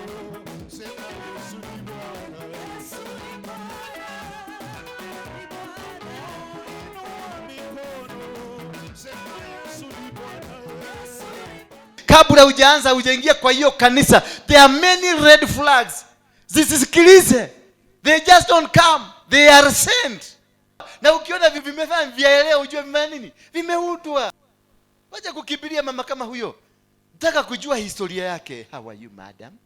Sema Yesu ni Bwana. Yesu ni Bwana, ni Bwana. Inua mikono. Sema Yesu ni Bwana. Yesu ni Kabla hujaanza, hujaingia kwa hiyo kanisa, there are many red flags. Zisisikilize. They just don't come, they are sent. Na ukiona vimefanya vyaelea, ujue vimefanya nini, vimeundwa. Wacha kukimbilia mama kama huyo. Nataka kujua historia yake. "How are you, madam?"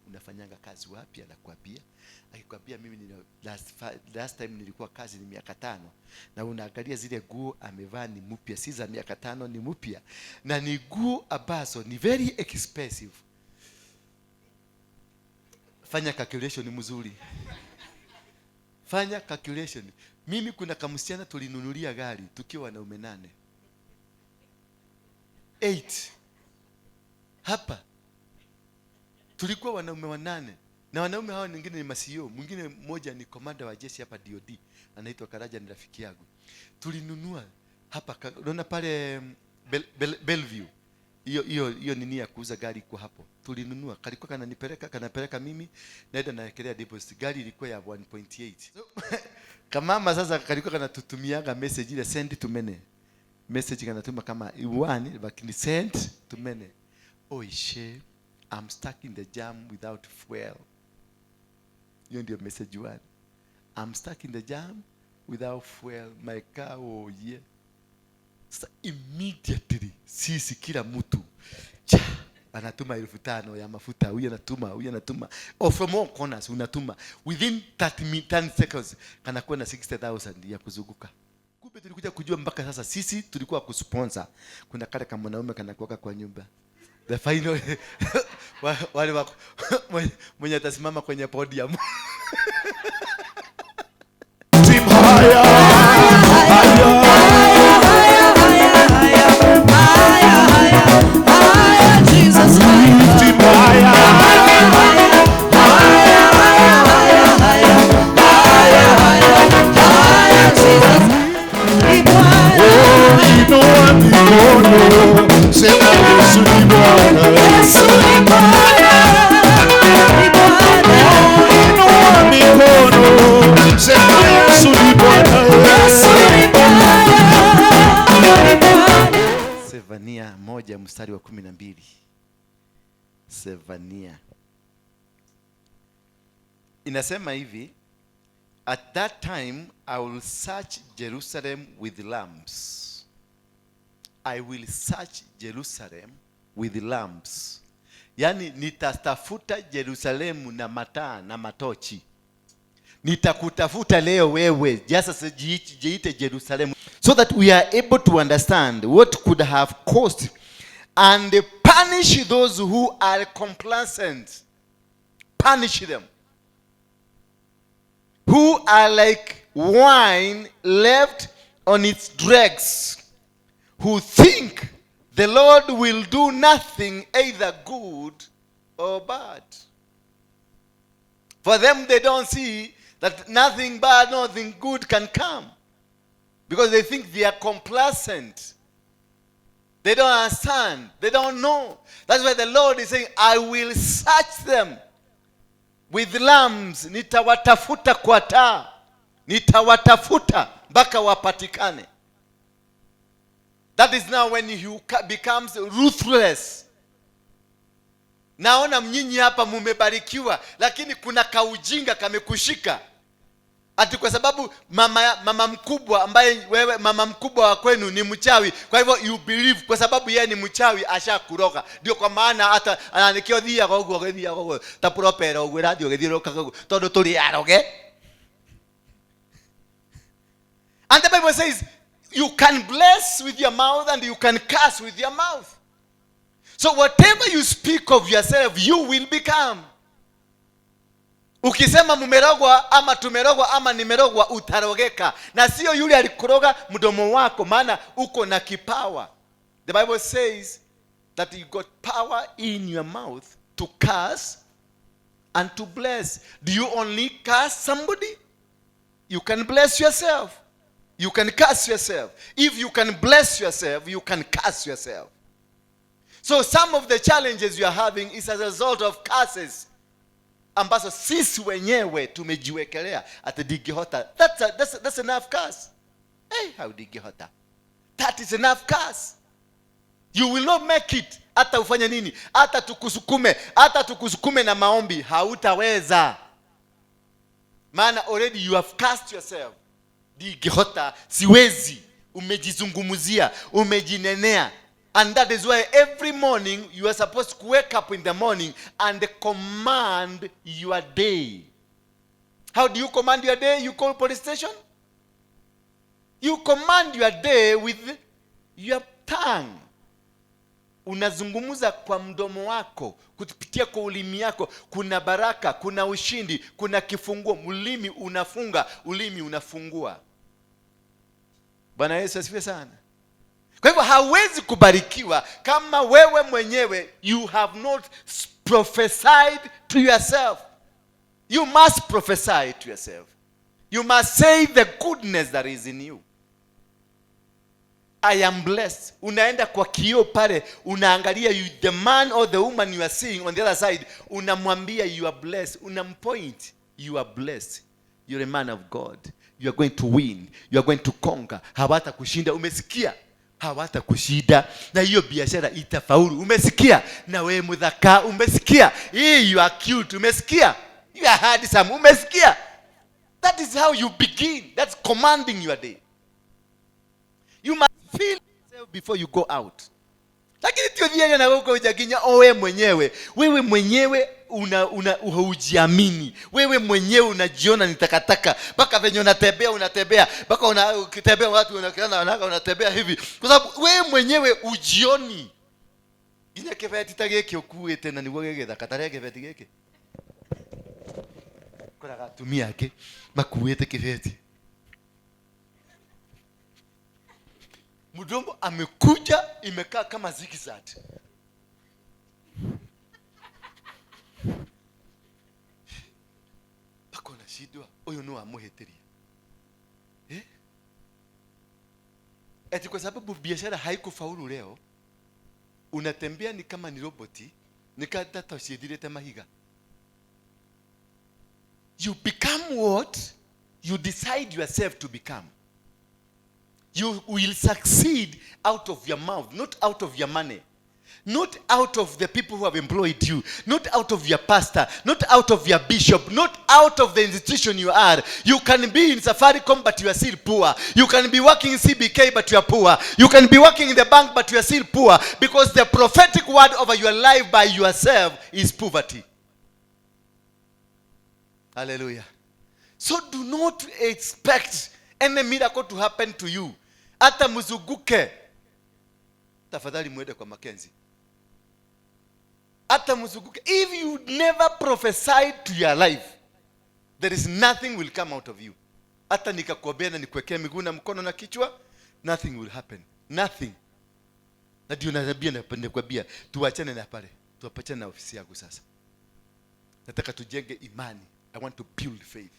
"Unafanyanga kazi wapi?" Anakuambia. Akikwambia, "Mimi nina, last time nilikuwa kazi ni miaka 5," na unaangalia zile nguo amevaa ni mpya, si za miaka 5, ni mpya na ni nguo ambazo ni very expensive. Fanya calculation mzuri, fanya calculation. Mimi kuna kamsichana tulinunulia gari tukiwa wanaume nane, eight. Hapa tulikuwa wanaume wanane, na wanaume hawa wengine ni ma-CEO, mwingine mmoja ni komanda wa jeshi hapa DOD, anaitwa Karaja, ni rafiki yangu. Tulinunua hapa, unaona pale Bellevue, hiyo hiyo hiyo nini ya kuuza gari iko hapo. Tulinunua, kalikuwa kananipeleka, kanapeleka mimi, naenda nawekelea deposit. Gari ilikuwa ya 1.8. So, kamama sasa kalikuwa kanatutumiaga message ile send to many message, kanatuma kama one, lakini send to many. "Oh ishe, I'm stuck in the jam without fuel." Hiyo ndio message one. "I'm stuck in the jam without fuel, my car, oh yeah." Sasa immediately sisi kila mtu cha anatuma 5,000 ya mafuta, huyu anatuma, huyu anatuma, or from all corners unatuma. Within 30 10 seconds kanakuwa na 60,000 ya kuzunguka. Kumbe tulikuja kujua mpaka sasa sisi tulikuwa kusponsor. Kuna kale kama mwanaume kanakuwaka kwa nyumba, the final wale wako mwenye atasimama kwenye podium. Team higher, higher. Higher, higher, higher, higher, Jesus, higher. Team higher. Higher, higher, higher, higher, higher, higher, higher, Jesus. Ni Bwana. Inua mikono. Sema Yesu ni Bwana. Yesu ni Bwana, ni Bwana. Inua mikono. Sema Yesu ni Bwana. Yesu ni Bwana, ni Bwana. Sefania 1 mstari wa 12. Sefania inasema hivi: "At that time I will search Jerusalem with lamps. I will search Jerusalem with lamps." Yaani nitatafuta Jerusalemu na mataa na matochi. Nitakutafuta leo wewe, just jiite Jerusalemu, so that we are able to understand what could have caused and punish those who are complacent. Punish them who are like wine left on its dregs, who think the Lord will do nothing, either good or bad. For them, they don't see that nothing bad, nothing good can come. Because they think they are complacent. They don't understand. They don't know. That's why the Lord is saying, "I will search them with lamps." Nitawatafuta kwa taa. Nitawatafuta mpaka wapatikane. That is now when he becomes ruthless. Naona nyinyi hapa mumebarikiwa, lakini kuna kaujinga kamekushika ati kwa sababu mama mkubwa ambaye wewe mama mkubwa wa kwenu ni mchawi, kwa hivyo you believe kwa sababu yeye ni mchawi ashakuroga. Ndio kwa maana hata ananikio thiaga ũguo, gĩthiaga ũguo ta propera ũguo ĩrathiĩ ũgĩthiũrũrũkaga ũguo tondũ tũrĩ aroge. And the Bible says you can bless with your mouth and you can curse with your mouth. So whatever you speak of yourself, you will become. Ukisema mumerogwa ama tumerogwa ama nimerogwa, utarogeka, na sio yule alikuroga, mdomo wako, maana uko na kipawa. The Bible says that you got power in your mouth to curse and to bless. Do you only curse somebody? You can bless yourself, you can curse yourself. If you can bless yourself, you can curse yourself. So some of the challenges you are having is as a result of curses ambazo sisi wenyewe tumejiwekelea ati ndingĩhota. That's enough curse. Hey, how ndingĩhota, that is enough curse. You will not make it. Hata ufanye nini, hata tukusukume, hata tukusukume na maombi, hautaweza, maana already you have cast yourself. Ndingĩhota, siwezi. Umejizungumzia, umejinenea. And that is why every morning you are supposed to wake up in the morning and command your day. How do you command your day? You call police station? You command your day with your tongue. Unazungumza kwa mdomo wako, kupitia kwa ulimi yako. Kuna baraka, kuna ushindi, kuna kifunguo. Ulimi unafunga, ulimi unafungua. Bwana Yesu asifiwe sana. Kwa hivyo hawezi kubarikiwa kama wewe mwenyewe you have not prophesied to yourself. You must prophesy to yourself. You must say the goodness that is in you. I am blessed. Unaenda kwa kioo pale, unaangalia you, the man or the woman you are seeing on the other side, unamwambia you are blessed. Unampoint, you are blessed. You're a man of God. You are going to win. You are going to conquer. Hawatakushinda. Umesikia? Hawatakushinda, na hiyo biashara itafaulu. Umesikia? Na wewe muthaka. Umesikia? Hii, you are cute. Umesikia? You are handsome. Umesikia? That is how you begin. That's commanding your day. You must feel yourself before you go out. Lakini tiothiaga na huko hujakinya. O wewe mwenyewe, wewe mwenyewe una haujiamini. Wewe mwenyewe unajiona ni takataka, mpaka venye unatembea, unatembea mpaka ukitembea watu unakiona unatembea hivi, kwa sababu wewe mwenyewe ujioni. Nginya kĩbeti ta gĩkĩ ũkuĩte na nĩguo gĩgĩthaka tarĩa kĩbeti gĩkĩ koraga atumia angĩ makuĩte kĩbeti, mdomo amekuja imekaa kama zigzag, mpaka unashindwa ũyũ nĩ wamũhĩtĩria, eh? Eti kwa sababu biashara haikufaulu leo, unatembea ni kama ni roboti, ni kata ciĩthirĩte mahiga. You become what you decide yourself to become. You will succeed out of your mouth, not out of your money, not out of the people who have employed you, not out of your pastor, not out of your bishop, not out of the institution you are. You can be in Safaricom, but you are still poor. You can be working in CBK, but you are poor. You can be working in the bank, but you are still poor, because the prophetic word over your life by yourself is poverty. Hallelujah. So do not expect any miracle to happen to you. Hata mzunguke, tafadhali mwende kwa Mackenzie. Hata mzunguke, if you never prophesied to your life, there is nothing will come out of you. Hata nikakuombea na nikuwekea miguu na mkono na kichwa, nothing will happen. Nothing. Na ndio naambia, nakwambia tuachane na pale, tuachane na ofisi yangu sasa. Nataka tujenge imani. I want to build faith.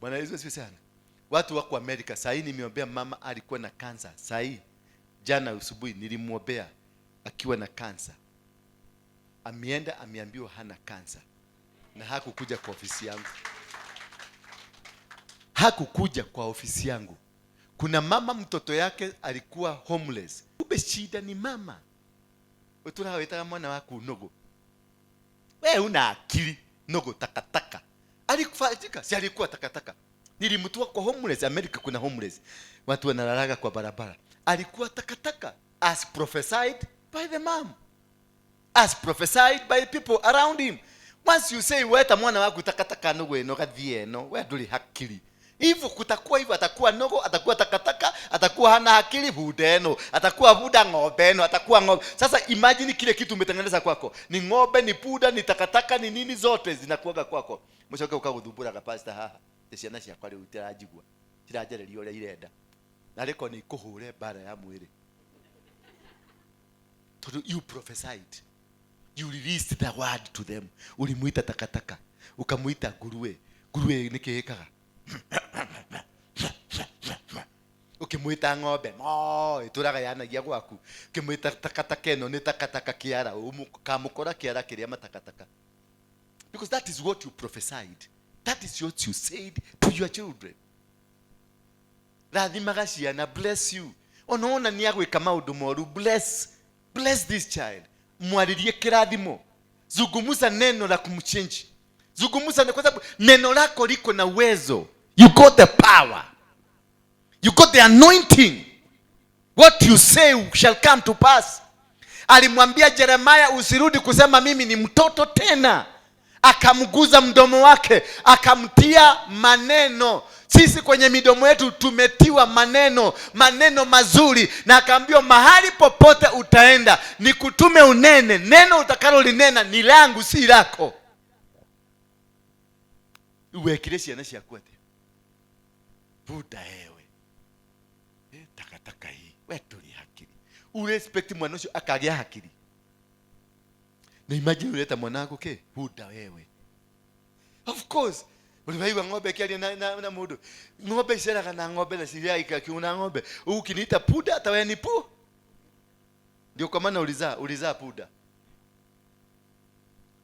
Bwana Yesu asifiwe sana. Watu wako Amerika saa hii nimeombea mama alikuwa na kansa. Saa hii jana asubuhi nilimwombea akiwa na kansa. Ameenda ameambiwa hana kansa. Na hakukuja kwa ofisi yangu. Hakukuja kwa ofisi yangu. Kuna mama mtoto yake alikuwa homeless. Kumbe shida ni mama. Uturawetaga mwana waku nogo. We una akili nogo takataka. Alikufa, si alikuwa takataka. Nilimtoa kwa homeless. Amerika kuna homeless. Watu wanalalaga kwa barabara. Alikuwa takataka as prophesied by the mom. As prophesied by people around him. Once you say weta mwana waku takataka nogo eno gathie eno, we nduri hakili. Hivyo kutakuwa hivyo, atakuwa nogo, atakuwa takataka, atakuwa hana akili, buda eno, atakuwa buda ng'ombe eno, atakuwa ng'ombe. Sasa imagine kile kitu umetengeneza kwako. Ni ng'ombe, ni buda, ni takataka, ni nini, zote zinakuwaga kwako. Mwisho wake ukaguthumbũraga pastor haha. Ti ciana ciakwa rĩu itiranjigua. Ciranjarĩria ũrĩa irenda. Na rĩko nĩ ikũhũre mbara ya mwĩrĩ. Tondũ you prophesied. You released the word to them. Ulimuita takataka. Ukamuita nguruwe. Nguruwe nĩ kĩ ĩkaga? Ukimwita ng'ombe mo ituraga yanagia gwaku, ukimwita takataka ĩno nĩ takataka kĩara, kamũkora kĩara kĩrĩa matakataka. Because that is what you prophesied, that is what you said to your children. Rathimaga ciana, bless you. Ona wona nĩ agwĩka maũndũ moru, bless this child, mwaririe kĩrathimo, zungumuza neno la kumchange, zungumuza, kwa sababu neno lako liko na uwezo. You got the power, you got the anointing. What you say shall come to pass. Alimwambia Jeremiah, usirudi kusema mimi ni mtoto tena. Akamguza mdomo wake, akamtia maneno. Sisi kwenye midomo yetu tumetiwa maneno, maneno mazuri, na akaambiwa mahali popote utaenda nikutume unene, neno utakalolinena ni langu si lako. Uwekire ciana ciaku atia? Buda ewe. Takataka hii. We tuli hakiri. Urespect mwana ucio akagĩa hakiri. Na imagine uleta mwana wako ke? Buda wewe. Of course, uliwaigua ng'ombe ikiaria na mũndũ. Ng'ombe iceraga na ng'ombe na ciria ikakiuna ng'ombe. Ukiniita puda hata wewe ni pu. Ndio kwa maana ulizaa puda.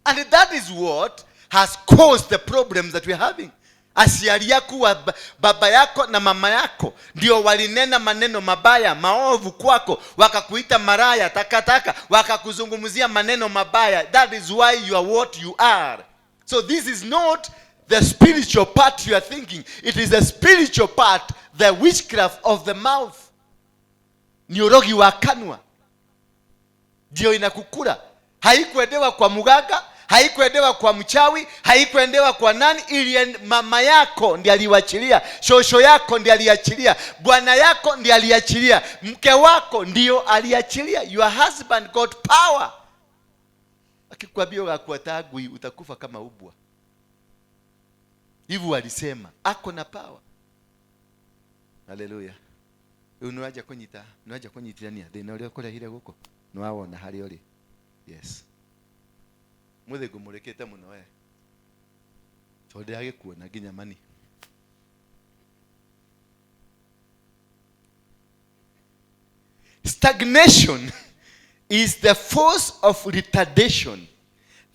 And that is what has caused the problems that we are having. Aciari aku wa baba yako na mama yako ndio walinena maneno mabaya maovu kwako, wakakuita maraya, takataka, wakakuzungumzia maneno mabaya. That is why you are what you are. So this is not the spiritual part you are thinking. It is the spiritual part, the witchcraft of the mouth. Ni urogi wa kanwa ndio inakukula. Haikuendewa kwa muganga, haikuendewa kwa mchawi, haikuendewa kwa nani, ili mama yako ndiye aliwachilia, shosho yako ndiye aliachilia, bwana yako ndiye aliachilia, mke wako ndio aliachilia. Your husband got power. Akikwambia ugakuwa ngui utakufa kama ubwa. Hivyo walisema ako na power. Haleluya. Rĩu nĩwanja kũnyita, nĩwanja kũnyitithania thĩna ũrĩa ũkũrehire gũkũ, nĩwawona harĩa ũrĩ. Yes. Mũthĩ ngũmũrĩkĩte mũno we, tondũ ndĩragĩkuona nginya mani. Stagnation is the force of retardation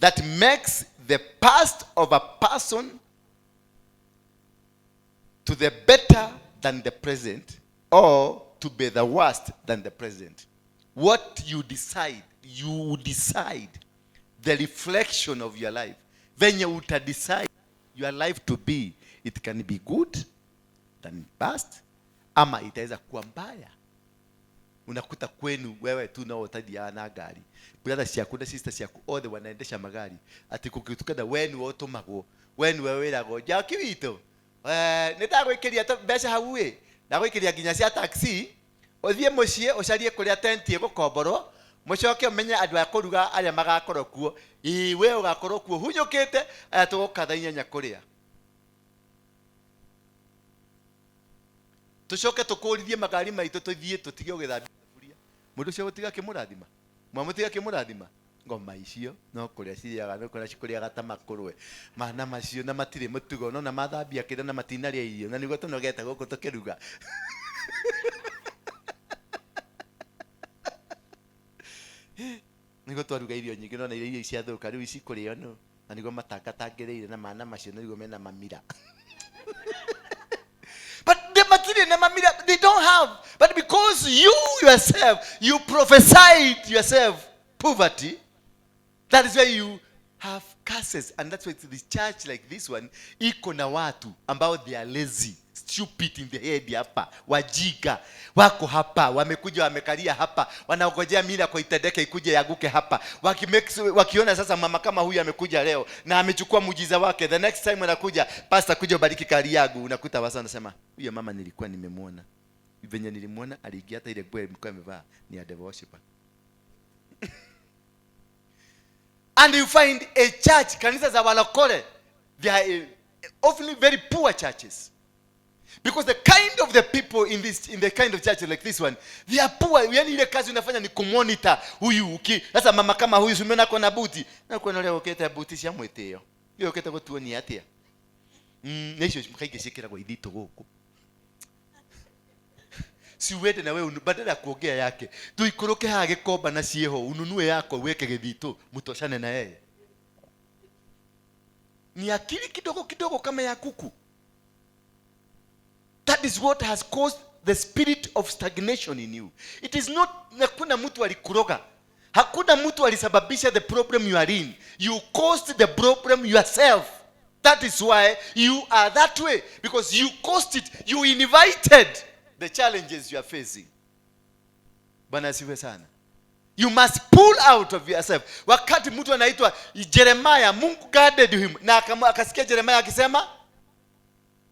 that makes the past of a person to the better than the present or to be the worst than the present. What you decide, you decide the reflection of your life. Venye uta decide your life to be, it can be good than past, ama itaweza kuwa mbaya. Unakuta kwenu wewe tu nao utadia na gari, brother ciaku na sister ciaku othe wanaendesha magari, ati kukitukana we niwe utumagwo, we niwe wiragwo Jackie witũ, nĩ ndagwĩkĩria mbeca hau ĩ, ndagwĩkĩria nginya cia taxi, ũthiĩ mũciĩ ũcarie kũrĩa tenti ĩgũkomborwo, mũcoke ũmenye andũ a kũruga arĩa magakorwo kuo, ĩ we ũgakorwo kuo hunyũkĩte, aya tũgũka thaa inyanya kũrĩa, tũcoke tũkũrithie magari maitũ tũthiĩ tũtige ũgĩthambia thaburia. Mũndũ ũcio gũtiga akĩmũrathima, mwamũtiga akĩmũrathima, ngoma icio no kũrĩa cirĩaga, no kũrĩa cikũrĩaga ta makũrwe, mana macio na matirĩ mũtugo, no na mathambia kĩrĩa na matinarĩa irio, na nĩguo tũnogete gũkũ tũkĩruga. Nĩguo twaruga irio nyingĩ, no na irio ciathũka rĩu ici kũrĩo nũ, na nĩguo matangatangĩrĩire na mana macio nĩguo mena mamira. But the material na mamira they don't have. But because you yourself, you prophesied yourself poverty, that is why you have curses. And that's why this church like this one iko na watu ambao they are lazy, stupid in the head hapa, wajiga wako hapa, wamekuja wamekalia hapa, wanaongojea miracle itendeke ikuje yaguke hapa. Wakiona sasa mama kama huyu amekuja leo na amechukua muujiza wake, the next time anakuja, pastor kuja ubariki kari yangu, unakuta wasa anasema huyo mama nilikuwa nimemuona, venye nilimuona aliingia hata ile nguo alikuwa amevaa ni ya devil worshiper. And you find a church, kanisa za walokole, they are often very poor churches. Because the kind of the people in this, in the kind of church like this one, they are poor. Yani ile kazi unafanya ni kumonitor huyu uki. Sasa mama kama huyu si umeona kona buti. Na kuna leo uketa buti cia mwitio. Hiyo uketa gutuonia atia. Na icio mkaige ciikiragwo ithitũ gũkũ. Si uende na wewe badala ya kuongea yake, tuikoroke haha Gikomba na cieho, ununue yako uweke Githito, mtoshane na yeye. Ni akili kidogo kidogo kama ya kuku. That is what has caused the spirit of stagnation in you. It is not, hakuna mtu alikuroga, hakuna mtu alisababisha the problem you are in. You caused the problem yourself. That is why you are that way, because you caused it. You invited the challenges you are facing. Bwana asifiwe sana. You must pull out of yourself. Wakati mtu anaitwa Jeremiah, Mungu guarded him na akasikia Jeremiah akisema,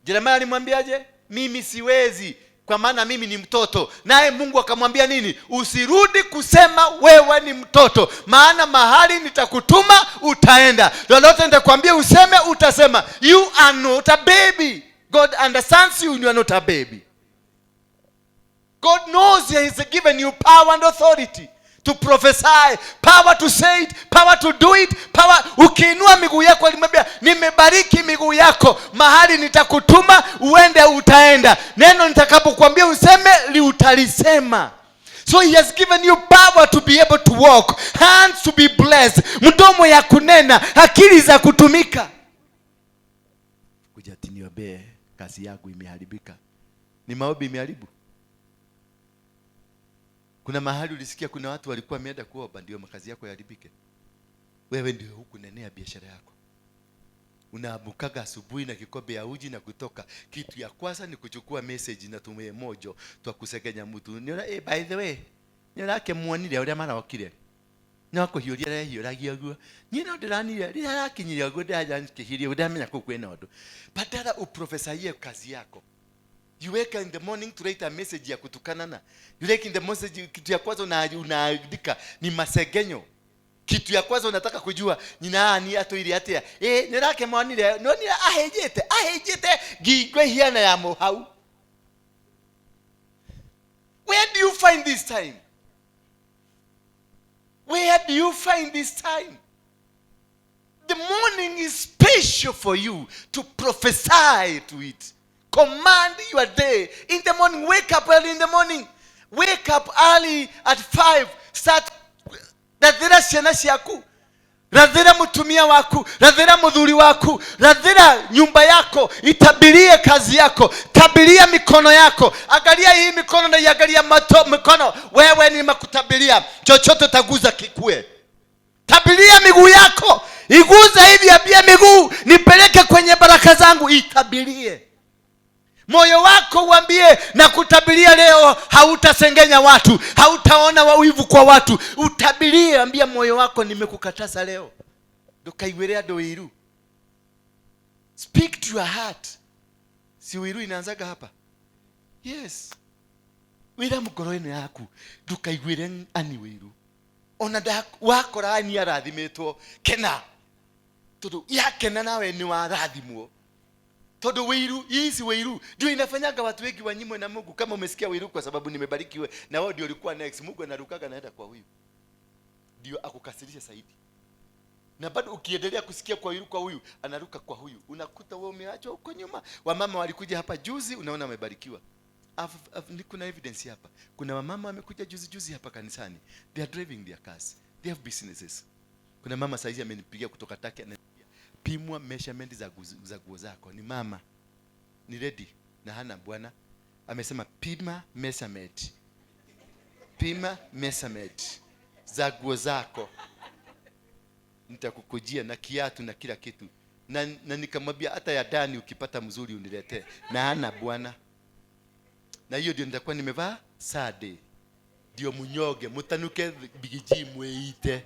Jeremiah alimwambiaje? Mimi siwezi, kwa maana mimi ni mtoto. Naye Mungu akamwambia nini? Usirudi kusema wewe ni mtoto, maana mahali nitakutuma utaenda, lolote nitakwambia useme utasema. You are not a baby. God understands you, you are not a baby. God knows he has given you power and authority to prophesy, power to say it, power to do it, power. Ukiinua miguu yako, alimwambia nimebariki miguu yako, mahali nitakutuma uende utaenda, neno nitakapokuambia useme utalisema. So he has given you power to be able to walk, hands to be blessed, mdomo ya kunena, akili za kutumika. Kuja ati niombee kazi yangu imeharibika. Ni maombi imeharibu? Kuna mahali ulisikia kuna watu walikuwa wameenda kuomba ndio makazi yako yaharibike? Wewe ndio hukunenea biashara yako. Unaamukaga asubuhi na kikombe ya uji na kutoka, kitu ya kwanza ni kuchukua message na tumie mojo twakusegenya mtu. Niona, by the way, niona muonire uria marokire. No kuhiũria arehiũragia ũguo. Niĩ no ndĩranire rĩrĩa arakinyire ũguo ndĩranjĩkĩhirie ndamenya kũu kwĩna ũndũ. Badala uprofesaie kazi yako, you wake in the morning to write a message ya kutukanana. You wake in the message, kitu ya kwanza unaandika ni masegenyo. Kitu ya kwanza unataka kujua ni nani atũire atia. Nĩrakĩmonire, nonire ahĩnjĩte, ahĩnjĩte ngingo ihiana ya mũhau. Where do you find this time? Where do you find this time? The morning is special for you to prophesy to it. Command your day in the morning. Wake up early in the morning. Wake up early at 5. Start. Rathira ciana ciaku, rathira mutumia waku, rathira muthuri waku, rathira nyumba yako, itabirie kazi yako, tabiria mikono yako. Angalia hii mikono na iangalia mikono. Wewe ni makutabiria, chochote utaguza kikue. Tabiria miguu yako, iguza hivi, ambia miguu nipeleke kwenye baraka zangu, itabirie. Moyo wako uambie na kutabiria leo, hautasengenya watu, hautaona wivu kwa watu. Utabirie, ambia moyo wako nimekukataza leo. Ndukaiguire andu wiru. Speak to your heart. Si wiru inaanzaga hapa? Yes. Wira mngoro ino yaku, ndukaiguire ani wiru. Ona wakora ani arathimitwo, kena. Tondu yakena nawe ni warathimwo. Tondu wiru, hizi wiru ndio inafanyaga watu wengi wanyimwe na Mungu. Kama umesikia wiru kwa sababu nimebarikiwe na wao ndio ulikuwa next, Mungu anarukaga naenda kwa huyu. Ndio akukasirisha zaidi. Na bado ukiendelea kusikia kwa wiru kwa huyu, anaruka kwa huyu. Unakuta wewe umeachwa huko nyuma. Wamama walikuja hapa juzi, unaona wamebarikiwa. Kuna evidence hapa. Kuna wamama wamekuja juzi juzi hapa kanisani. They are driving their cars. They have businesses. Kuna mama saizi amenipigia kutoka Turkey, ananiambia pimwa measurement za nguo zako. Ni mama, ni ready na hana bwana. Amesema pima measurement. Pima measurement za nguo zako. Nitakukujia na kiatu na kila kitu. Na nikamwambia hata ya ndani ukipata mzuri uniletee. Na hana bwana. Na hiyo ndio nitakuwa nimevaa Sunday. Ndio munyoge, mutanuke bigiji mweite.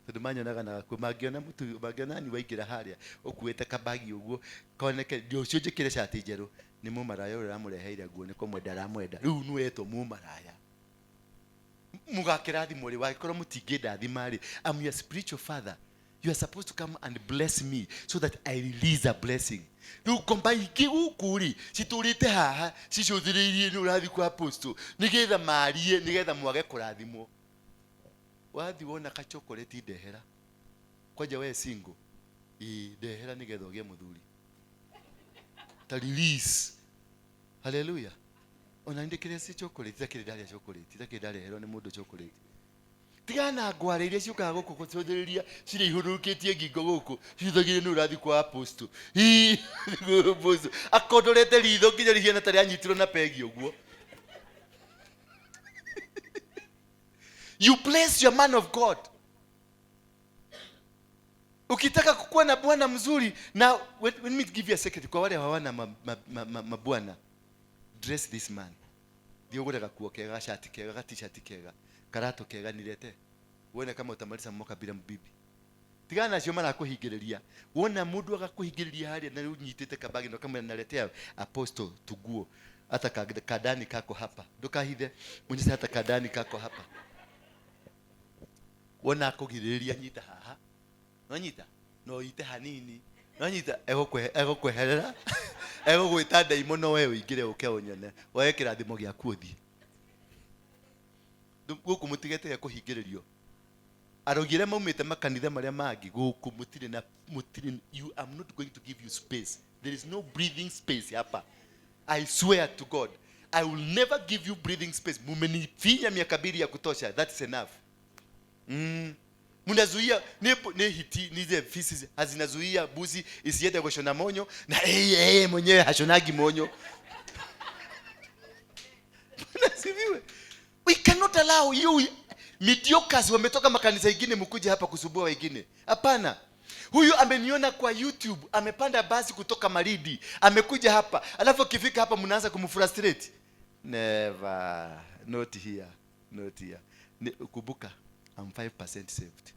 Tondu manyonaga na gakuo, mangiona mutu, mangiona ni waingĩra harĩa ũkuĩte kabagi ũguo, koneke ndio ũcio njĩkĩre cati njerũ, nĩ mũmaraya ũrĩa ũramũreheire nguo, nĩ kũmwenda aramwenda. Rĩu nĩwetwo mũmaraya. Mũgakĩrathimwo rĩ, wangĩkorwo mũtingĩndathima rĩ, I'm your spiritual father. You are supposed to come and bless me so that I release a blessing. Rĩu ngomba ingĩ gũkũ rĩ, citũrĩte haha, cicũthĩrĩirie nĩ ũrathiĩ kwa apostle, nĩgetha marie, nĩgetha mwage kũrathimwo. Wathi wona ka chocolate ndehera. Kwanja we single. Ĩ, ndehera nĩgetha ũgĩe mũthuri. Ta release. Haleluya. Ona ndikire si chocolate, takiri ndaria chocolate, takiri ndareherwo nĩ mũndũ chocolate. Tigana na ngware iria ciũkaga gũkũ gũcũthĩrĩria cirĩ ihurũkĩtie ngingo gũkũ cithagire nĩ ũrathiĩ kwa apostle. Ii, apostle. Akondorete ritho nginya rĩhiana ta rĩanyitirwo na pegi ũguo. You bless your man of God. Ukitaka kukuwa na bwana mzuri na wait, let me give you a secret kwa wale hawana mabwana. Dress this man. Thiĩ ũgũre gakuo kega, gacati kega, ga-t-shirt kega, karatũ kega nilete. Wone kama utamaliza mwaka bila mbibi. Tigana nacio marakũhingĩrĩria. Wona mũndũ agakũhingĩrĩria harĩa na rĩu nyitĩte kabagi na ũkamwĩra naletea apostle tuguo hata kadani kako hapa. Ndũkahithe munyise hata kadani kako hapa. Wona akũgirĩrĩria nyita haha. Nonyita no ite hanini. Nonyita egũkweherera egũgwĩta ndaimono we ũingĩre ũke ũnyone woe kĩrathimo gĩaku ũthiĩ. Gũkũ mũtigetige kũhingĩrĩrio. Arogi arĩa maumĩte makanitha marĩa mangĩ gũkũ mũtirĩ na mũtirĩ, you, I'm not going to give you space. There is no breathing space hapa. I swear to God, I will never give you breathing space. Mumenifinya miaka mbili ya kutosha. That's enough. Mnazuia ni hiti ni zile fisi hazinazuia buzi isiende kushona monyo na yeye mwenyewe hashonagi monyo. Bwana asifiwe. We cannot allow you mediocres wametoka makanisa ingine mkuje hapa kusumbua wengine. Hapana. Huyu ameniona kwa YouTube, amepanda basi kutoka Malindi, amekuja hapa. Alafu akifika hapa mnaanza kumfrustrate. Never. Not here. Not here. Kumbuka, I'm 5% saved.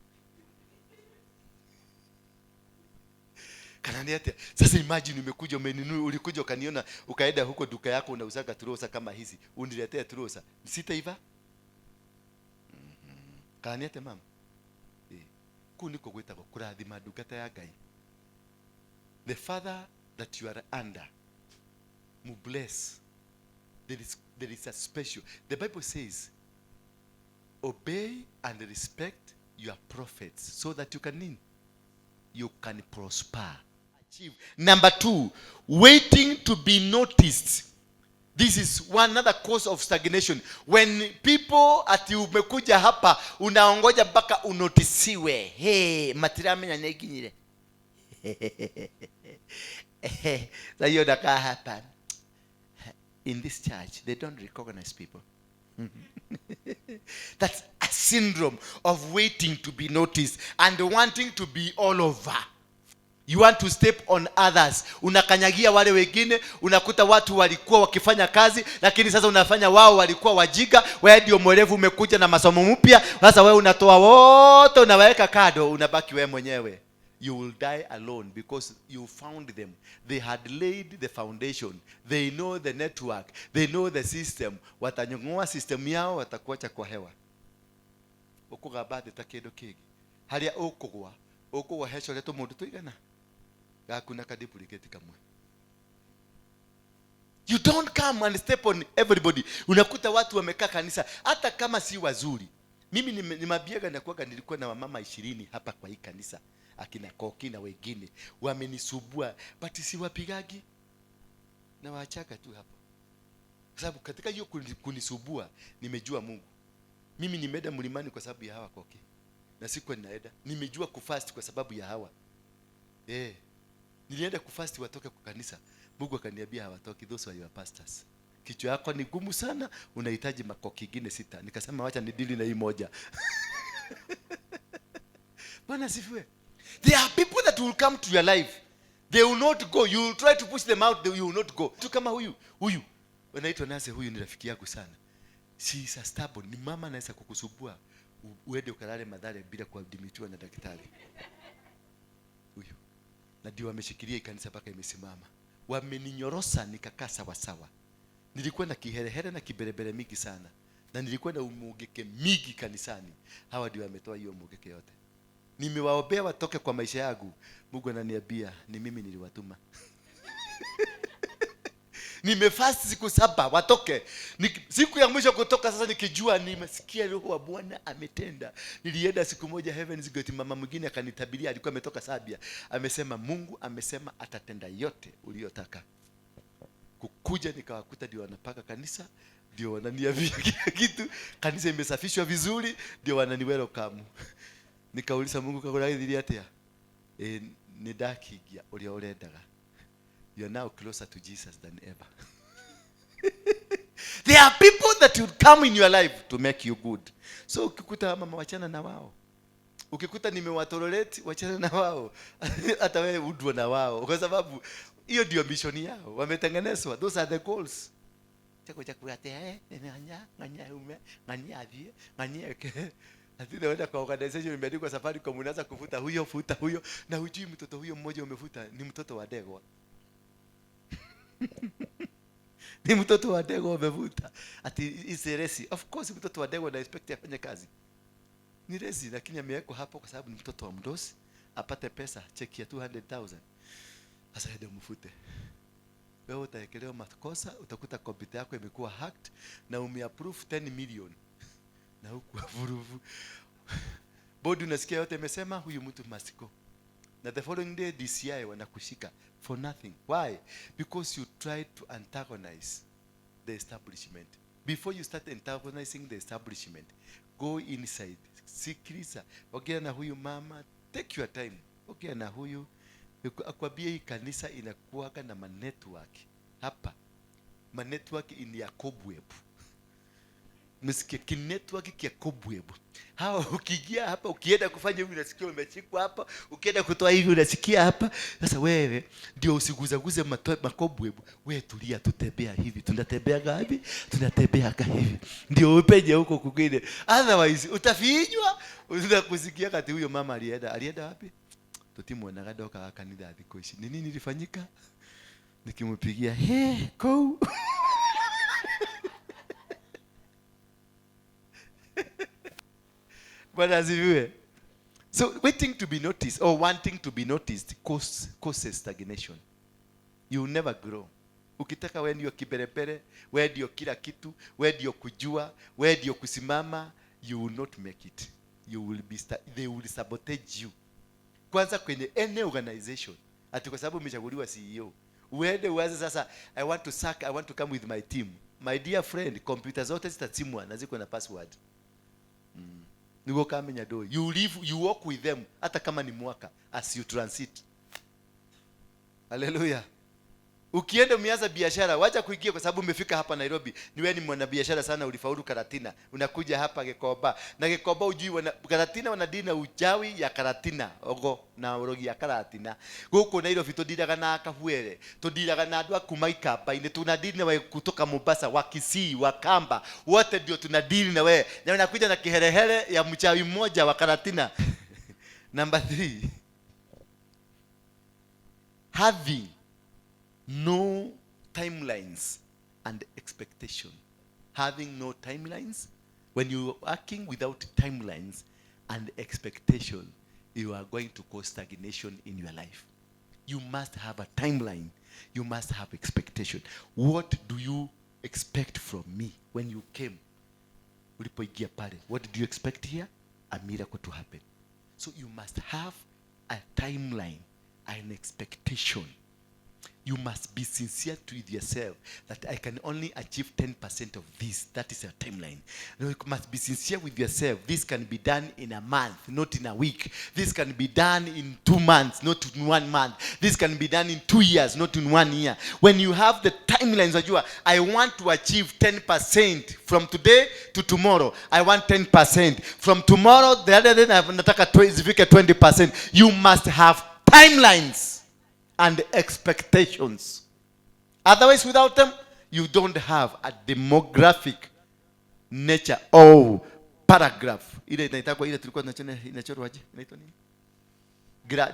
Kana ni atia? Sasa imagine umekuja umeninunua, ulikuja ukaniona, ukaenda huko duka yako unauzaga turosa kama hizi, uniletea turosa. Sitaiva? Kana ni atia mama? Kuu niko gwĩtagwo kũrathima ndungata ya Ngai. The father that you are under, mu bless. There is a special. The Bible says, obey and respect your prophets so that you can nini? You can prosper. Achieve. Number 2, waiting to be noticed. This is one other cause of stagnation. When people ati umekuja hapa unaongoja mpaka unotisiwe. Hey, matiramenya neginyire. Sasa hiyo nakaa hapa. In this church, they don't recognize people. That's a syndrome of waiting to be noticed and wanting to be all over. You want to step on others. Unakanyagia wale wengine, unakuta watu walikuwa wakifanya kazi, lakini sasa unafanya wao walikuwa wajiga, wewe ndio mwerevu umekuja na masomo mpya, sasa wewe unatoa wote unaweka kado, unabaki wewe mwenyewe. You will die alone because you found them. They had laid the foundation. They know the network. They know the system. Watanyongoa system yao, watakuacha kwa hewa. Ukugamba thĩ ta kĩndũ kĩngĩ. Harĩa ũkũgwa, ũkũgwa hecoretwo mũndũ tũigana? Gaku na kaduplicate kamwe. You don't come and step on everybody. Unakuta watu wamekaa kanisa hata kama si wazuri. Mimi nimeambiaga na kuwaga nilikuwa na wamama 20 hapa kwa hii kanisa. Akina Koki na wengine wamenisubua, but siwapigagi na waachaga tu hapo, kwa sababu katika hiyo kunisubua nimejua Mungu. Mimi nimeenda mlimani kwa sababu ya hawa Koki, na sikuwa ninaenda. Nimejua kufast kwa sababu ya hawa. Nilienda kufast watoke kwa kanisa, Mungu akaniambia hawatoki, those are your pastors. Kichwa yako ni gumu sana, unahitaji makoki ingine 6. Nikasema wacha nidili na hii moja. Bwana asifiwe. There are people that will come to your life. They will not go. You will try to push them out. They will not go. Tu kama huyu, huyu. Wanaitwa Nase, huyu ni rafiki yangu sana. She is a stubborn. Ni mama anaweza kukusumbua uende ukalale Mathare bila kuadmitiwa na daktari. Huyu. Na ndio wameshikilia kanisa mpaka imesimama. Wameninyorosa nikakaa sawa sawa. Nilikuwa na kiherehere na kiberebere mingi sana. Na nilikuwa na umugeke mingi kanisani. Hawa ndio wametoa hiyo umugeke yote. Nimewaombea watoke kwa maisha yangu. Mungu ananiambia ni mimi niliwatuma. Nimefast siku 7 watoke. Siku ya mwisho kutoka sasa nikijua nimesikia roho wa Bwana ametenda. Nilienda siku moja Heaven's Gate, mama mwingine akanitabiria, alikuwa ametoka Sabia. Amesema Mungu amesema atatenda yote uliyotaka. Kukuja nikawakuta ndio wanapaka kanisa, ndio wananiambia kila kitu, kanisa imesafishwa vizuri, ndio wanani welcome. Nikauliza Mungu, kagũragĩthirie atĩa? Ĩ, nĩ ndakingia ũrĩa ũrendaga. You are now closer to Jesus than ever. There are people that will come in your life to make you good. So ukikuta mama, wachana na wao. Ukikuta nimewatolerate, wachana na wao. Hata wewe udwa na wao, kwa sababu hiyo ndio mission yao, wametengenezwa. Those are the goals. Chako cha ate ng'anya ng'anya ume ng'anya athie ng'anya eke. Ati naenda kwa organization imeandikwa Safaricom, unaanza kufuta huyo, futa huyo, na hujui mtoto huyo mmoja umefuta ni mtoto wa ndegwa. Ni mtoto wa ndegwa umevuta. Ati is a resi. Of course mtoto wa ndegwa na expect afanye kazi. Ni resi, lakini amewekwa hapo kwa sababu ni mtoto wa mdosi, apate pesa, cheki ya 200,000. Sasa ende umfute. Wewe utaekelewa makosa, utakuta kompyuta yako imekuwa hacked na umeapprove 10 million. Na huku approve. Bodi unasikia yote imesema huyu mtu must go. Na the following day DCI wanakushika for nothing. Why? Because you tried to antagonize the establishment. Before you start antagonizing the establishment, go inside. Sikiliza. Ongea na huyu mama, take your time. Ongea na huyu, akwambie hii kanisa inakuwaga na ma network hapa. Ma network in ya cobweb. Msikie kinetwork kia cobweb. Hawa ukiingia hapa, ukienda kufanya hivi unasikia umeshikwa hapa, ukienda kutoa hivi unasikia hapa. Sasa wewe ndio usiguzaguze makobweb. Wewe tulia, tutembea hivi. Tunatembea gapi? Tunatembea hivi. Ndio upenye huko kwingine. Otherwise utafinywa, utakusikia kati huyo mama alienda. Alienda wapi? Tutimuonaga ndoka kanitha thikũ ici. Ni nini ilifanyika? Nikimpigia, "He, kou." Bwana asifiwe. So waiting to be noticed or wanting to be noticed causes stagnation. You will never grow. Ukitaka wewe ndio kiberebere, wewe ndio kila kitu, wewe ndio kujua, wewe ndio kusimama, you will not make it. They will sabotage you. Kwanza kwenye any organization, ati kwa sababu umechaguliwa CEO, uende uanze sasa, I want to sack, I want to come with my team. My dear friend, computer zote zitazimwa na ziko na password. Niguo kamenya do. You live, you walk with them hata kama ni mwaka as you transit. Hallelujah. Ukienda umeanza biashara, wacha kuingia kwa sababu umefika hapa Nairobi. Ni wewe ni mwanabiashara sana, ulifaulu Karatina. Unakuja hapa Gikomba. Na Gikomba ujui wana, Karatina wanadina uchawi ya Karatina, ogo na urogi ya Karatina. Guku Nairobi tudiraga na kahuere, tudiraga na andu a kuma Ikamba-inĩ, tunadili na wewe kutoka Mombasa, wa Kisii, wa Kamba, wote ndio tunadili na wewe. Na unakuja na kiherehere ya mchawi mmoja wa Karatina. Number 3. Having no timelines and expectation. Having no timelines, when you are working without timelines and expectation, you are going to cause stagnation in your life. You must have a timeline. You must have expectation. What do you expect from me when you came? Ulipoingia pale, what do you expect here? A miracle to happen. So you must have a timeline, an expectation. You must be sincere to yourself that I can only achieve 10% of this. That is a timeline. You must be sincere with yourself. This can be done in a month, not in a week. This can be done in 2 months, not in 1 month. This can be done in 2 years, not in 1 year. When you have the timelines, unajua, I want to achieve 10% from today to tomorrow. I want 10%. From tomorrow, the other day, nataka zifike 20%. You must have timelines and expectations. Otherwise, without them, you don't have a demographic nature or paragraph. Ile inaitwa, ile tulikuwa tunachora, inachorwa aje? Inaitwa nini?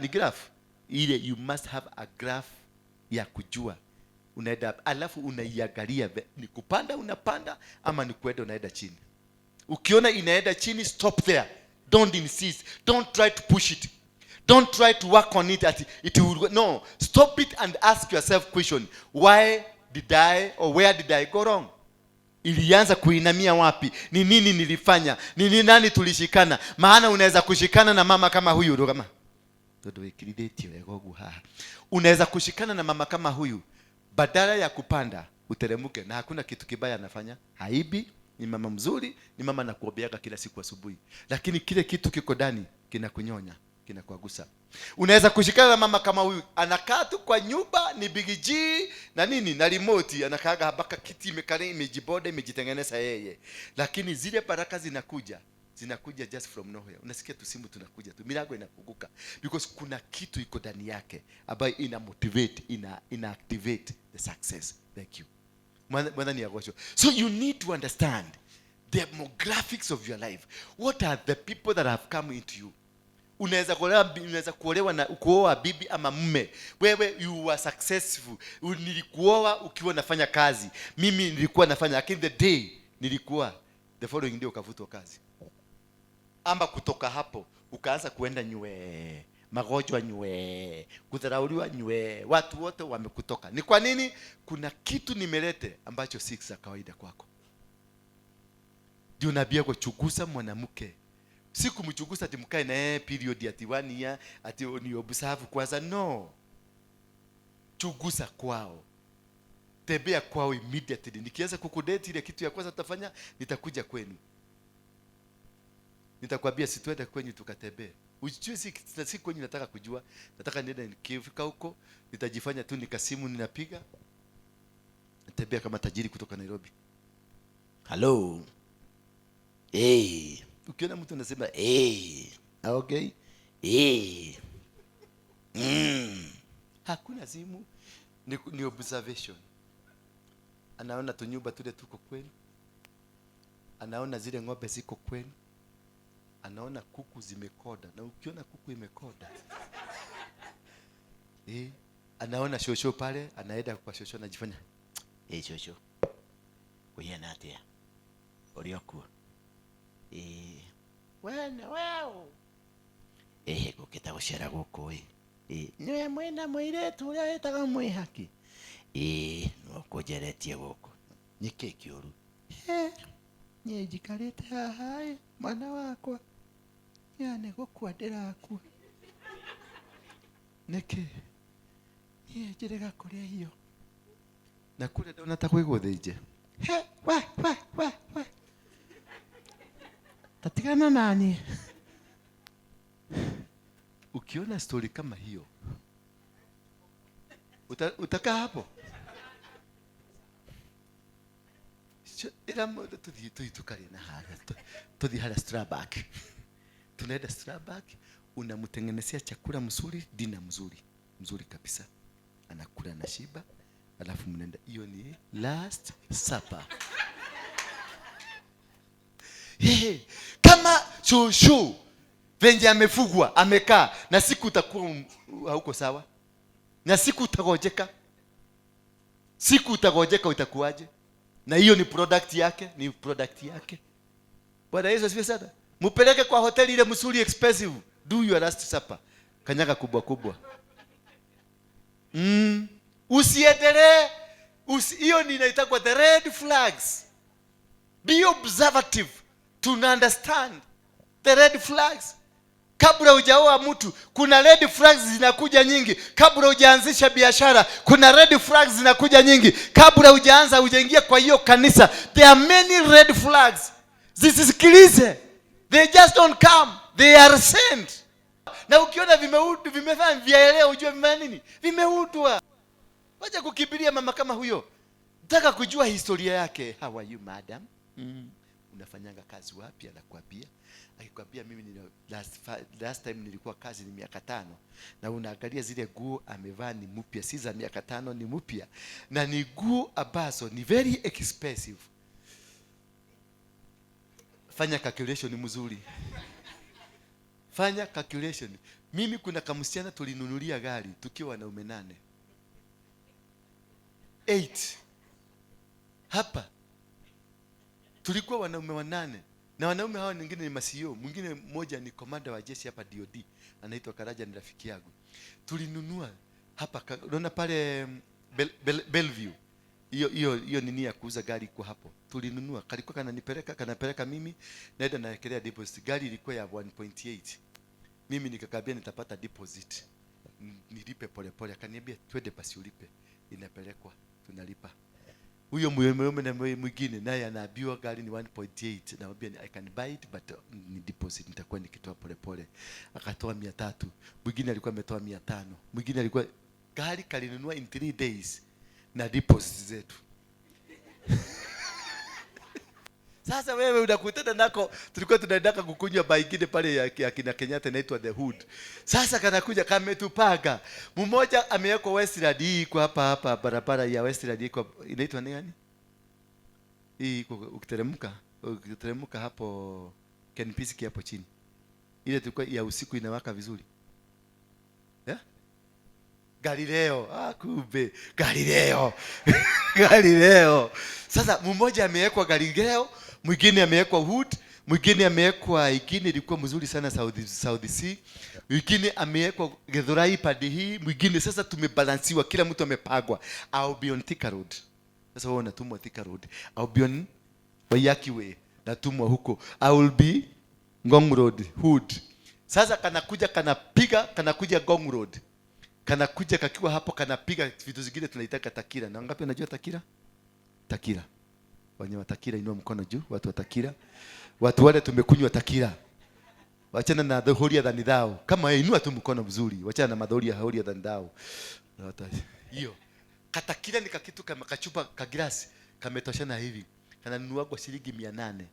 Ni graph. Ile you must have a graph ya kujua. Unaenda alafu unaiangalia, ni kupanda unapanda ama ni kuenda unaenda chini. Ukiona inaenda chini, stop there. Don't insist. Don't try to push it. Don't try to work on it at it will go. No, stop it and ask yourself question. Why did I or where did I go wrong? Ilianza kuinamia wapi? Ni nini nilifanya? Ni nini, nani tulishikana? Maana unaweza kushikana na mama kama huyu, ndo kama Tondu wikirithĩtio wega ũguo haha. Unaweza kushikana na mama kama huyu, Badala ya kupanda uteremuke, na hakuna kitu kibaya anafanya, haibi, ni mama mzuri, ni mama anakuombeaga kila siku asubuhi, lakini kile kitu kiko ndani kinakunyonya, kinakuagusa. Unaweza kushikana na mama kama huyu, anakaa tu kwa nyumba, ni Big G na nini na remote, anakaaga mpaka kiti imekare, imejiboda, imejitengeneza yeye, lakini zile baraka zinakuja, zinakuja just from nowhere. Unasikia tu simu tunakuja tu, milango inafunguka because kuna kitu iko ndani yake ambayo ina motivate, ina activate the success. Thank you. Mwathani agocwo. So you need to understand demographics of your life. What are the people that have come into you? Unaweza kuolewa na kuoa bibi ama mume. Wewe, you were successful. Nilikuoa ukiwa unafanya kazi, mimi nilikuwa nafanya, lakini the day nilikuwa, the following day ukavutwa kazi, ama kutoka hapo ukaanza kuenda nywe, magonjwa nywe, kudharauliwa nywe, watu wote wamekutoka. Ni kwa nini? Kuna kitu nimelete ambacho si za kawaida kwako. Ndio nabii kuchunguza mwanamke, si kumchunguza ati mkae na yeye period ati one year, ati ni observe kwanza. No, chunguza kwao, tembea kwao immediately. Nikianza kukudate, ile kitu ya kwanza tutafanya, nitakuja kwenu, nitakwambia, "Si twende kwenyu tukatembee?" Ujue si kwenyu nataka kujua, nataka niende, nikifika huko nitajifanya tu nikasimu ninapiga, natembea kama tajiri kutoka Nairobi. "Hello, hey." Ukiona mtu anasema "Hey," okay, hey. Hakuna simu, ni observation. Anaona tunyumba tule tuko kwenu, anaona zile ng'ombe ziko kwenu, anaona kuku zimekoda, na ukiona kuku imekoda, anaona shosho pale, anaenda kwa shosho, anajifanya, "Shosho, kũhiana atĩa ũrĩ okuo wene weũ ngũkĩte gũcera gũkũ ĩ nĩwe mwĩna mũirĩtu ũrĩa wĩtagwo Mwĩhaki? Ĩ no kũnjeretie gũkũ, nĩkĩ kĩũru? Niĩ njikarĩte haha ĩ, mwana wakwa ya nĩ gũkua ndĩrakua. Nĩkĩ? Niĩ njĩrĩga kũrĩa irio na kũrĩa ndona ta kwĩ gũthĩnje. He, we we we we, tatigana nani." Ukiona story kama hiyo, utakaa hapo? Ĩra mũndũ tũthiĩ tukarie na harĩa, tũthiĩ harĩa Starbucks. Tunaenda Starbucks, unamtengenezea chakula mzuri, dinner mzuri mzuri kabisa, anakula na shiba, alafu mnaenda. Hiyo ni last supper. Hey, kama shosho venye amefugwa amekaa, na siku utakuwa hauko sawa, na siku utagojeka, siku utagojeka, utakuwaje? Na hiyo ni product yake, ni product yake. Bwana Yesu asifiwe sana. Mpeleke kwa hoteli ile mzuri expensive, do your last supper, kanyaga kubwa kubwa. Usiendelee, hiyo ni inaitwa the red flags. Be observative to understand the red flags. Kabla hujaoa mtu, kuna red flags zinakuja nyingi. Kabla hujaanzisha biashara, kuna red flags zinakuja nyingi. Kabla hujaanza, hujaingia kwa hiyo kanisa, there are many red flags. Zisisikilize, they just don't come, they are sent. Na ukiona vimefanya vyaelea, ujue vimefanya nini, vimeundwa. Wacha kukimbilia mama kama huyo, taka kujua historia yake. "How are you, madam?" "Unafanyanga kazi wapi?" Anakuambia. Akikwambia, "Mimi nina, last time nilikuwa kazi ni miaka 5," na unaangalia zile nguo amevaa ni mpya, si za miaka 5, ni mpya na ni nguo ambazo ni very expensive. Fanya calculation mzuri, fanya calculation. Mimi kuna kamsichana tulinunulia gari tukiwa wanaume nane, eight. Hapa tulikuwa wanaume wanane, na wanaume hawa wengine ni ma-CEO, mwingine mmoja ni komanda wa jeshi hapa DOD, anaitwa Karaja, ni rafiki yangu. Tulinunua hapa, unaona pale Bellevue, hiyo hiyo hiyo nini ya kuuza gari iko hapo. Tulinunua, kalikuwa kananipeleka, kanapeleka mimi, naenda nawekelea deposit. Gari ilikuwa ya 1.8. Mimi nikakambia nitapata deposit, nilipe polepole. Akaniambia, "Twende basi ulipe." Inapelekwa Tunalipa. Huyo mwanaume na mwingine naye anaambiwa gari ni 1.8. Namwambia, "I can buy it, but ni deposit, nitakuwa nikitoa polepole." Akatoa 300. Mwingine alikuwa ametoa 500. Mwingine alikuwa, gari kalinunua in 3 days na deposit zetu. Sasa wewe unakutana nako, tulikuwa tunaendaka kukunywa baa ingine pale ya kina Kenyatta inaitwa The Hood. Sasa kanakuja kametupaga. Mmoja amewekwa Westland, hii iko hapa hapa barabara ya Westland, iko inaitwa nini gani? Hii iko ukiteremka hapo Kempinski hapo chini. Ile tulikuwa ya usiku inawaka vizuri. Yeah? Galileo. Ah, kumbe Galileo. Galileo. Sasa mmoja amewekwa Galileo, mwingine amewekwa Hood, mwingine amewekwa ingine ilikuwa mzuri sana South C, mwingine amewekwa Githurai pande hii, mwingine, sasa tumebalansiwa, kila mtu amepagwa. I'll be on Thika Road. Sasa wewe unatumwa Thika Road. I'll be on Waiyaki Way, natumwa huko. I will be Ngong Road, Hood. Sasa kanakuja kanapiga, kanakuja Ngong Road. Kanakuja kakiwa hapo kanapiga vitu zingine tunaitaka takira. Na ngapi unajua takira? Takira. Wenye wa takira inua mkono juu, watu wa takira. Watu wale tumekunywa takira. Wachana na the holier than thou. Kama inua tu mkono mzuri, wachana na madhoria holier than thou. Hiyo. Katakira ni kakitu kama kachupa ka glasi kametoshana hivi. Kananunua kwa shilingi 800.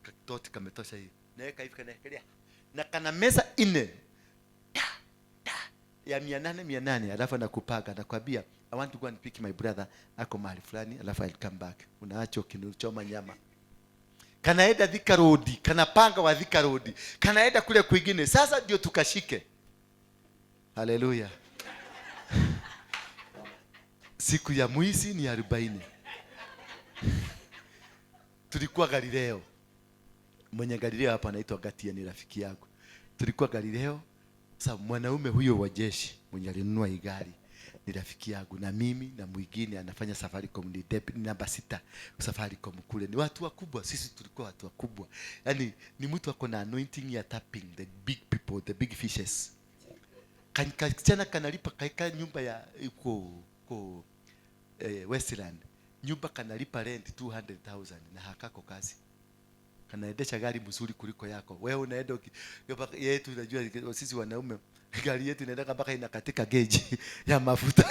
Kakitoti kametosha hivi. Naweka hivi, kanaekelea. Na kana meza nne ya 800 800, alafu anakupaka, anakwambia, "I want to go and pick my brother, ako mahali fulani, alafu I'll come back." Unaacha ukinichoma nyama. Kanaenda Thika Road, kanapanga wa Thika Road, kanaenda kule kwingine. Sasa ndio tukashike. Haleluya. Siku ya mwizi ni 40. Tulikuwa Galileo. Mwenye Galileo hapa anaitwa Gatia, ni rafiki yangu. Tulikuwa Galileo. Sasa mwanaume huyo wa jeshi mwenye alinunua hii gari ni rafiki yangu, na mimi na mwingine anafanya Safaricom, ni deputy namba 6 Safaricom kule. Ni watu wakubwa, sisi tulikuwa watu wakubwa. Yaani ni mtu ako na anointing ya tapping the big people, the big fishes. Kasichana kanalipa kaika nyumba ya iko ko Westland. Nyumba kanalipa rent 200,000 na hakako kazi. Kanaendesha gari mzuri kuliko yako. Wewe unaenda yetu, unajua sisi wanaume gari yetu inaenda mpaka inakatika geji ya mafuta.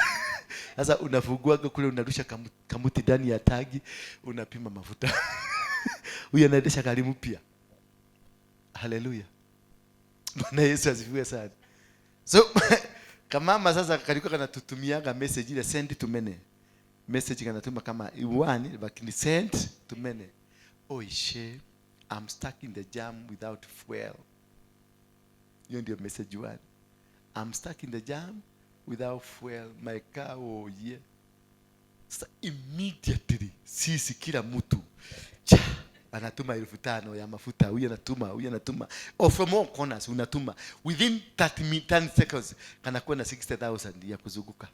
Sasa unafungua kule, unarusha kamuti ndani ya tagi, unapima mafuta. Huyu anaendesha gari mpya. Haleluya. Bwana Yesu asifiwe sana. So kamama sasa kalikuwa kanatutumiaga message ile send to many. Message kanatuma kama one, lakini send to many. "Oh she, I'm stuck in the jam without fuel." Hiyo ndio message one. "I'm stuck in the jam without fuel. My car, oh yeah." Sasa immediately sisi kila mtu cha anatuma 5,000 ya mafuta, huyu anatuma, huyu anatuma. Oh, from all corners unatuma. Within 30 10 seconds kanakuwa na 60,000 ya kuzunguka.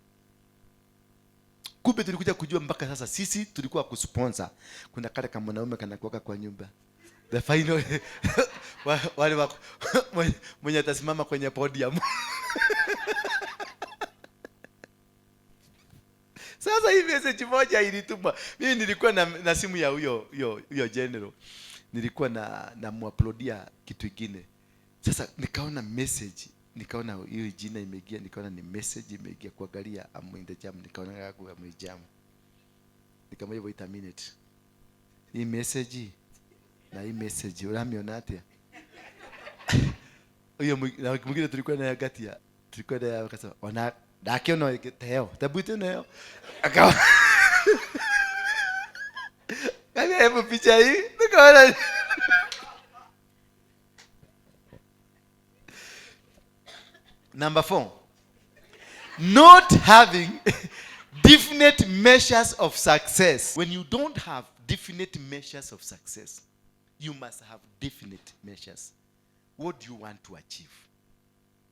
Kumbe tulikuja kujua mpaka sasa sisi tulikuwa kusponsor. Kuna kale kama mwanaume kanakuwaka kwa nyumba. The final wale wako mwenye atasimama kwenye podium. Sasa hii message moja ilituma. Mimi nilikuwa na simu ya huyo general. Nilikuwa na muuploadia kitu kingine. Sasa nikaona message, nikaona hiyo jina imeingia, nikaona ni message imeingia kuangalia I'm in the jam, nikaona yangu I'm in jam. Nikamwambia, "Wait a minute. Hii message na hii message uramiona atia?" Huyo na mwingine tulikuwa naye Gatia, tulikuwa naye akasema ona ndakiona teo tabuite nayo, akawa kama hebu picha hii, nikaona. Number 4, not having definite measures of success. When you don't have definite measures of success, you must have definite measures. What do you want to achieve?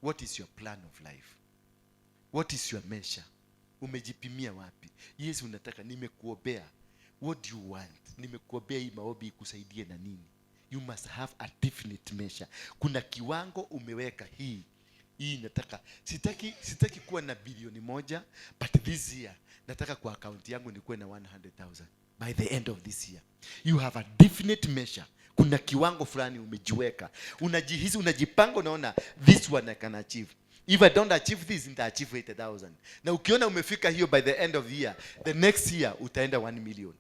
What is your plan of life? What is your measure? Umejipimia wapi? Yes, unataka nimekuombea. What do you want? Nimekuombea hii maombi ikusaidie na nini? You must have a definite measure. Kuna kiwango umeweka hii. Hii nataka, sitaki kuwa na bilioni 1, but this year nataka kwa akaunti yangu nikuwe na 100,000 by the end of this year. You have a definite measure. Kuna kiwango fulani umejiweka, unajihisi, unajipanga, unaona, this one I can achieve. If I don't achieve this, nita achieve 80,000. Na ukiona umefika hiyo by the end of the year, the next year utaenda 1 million,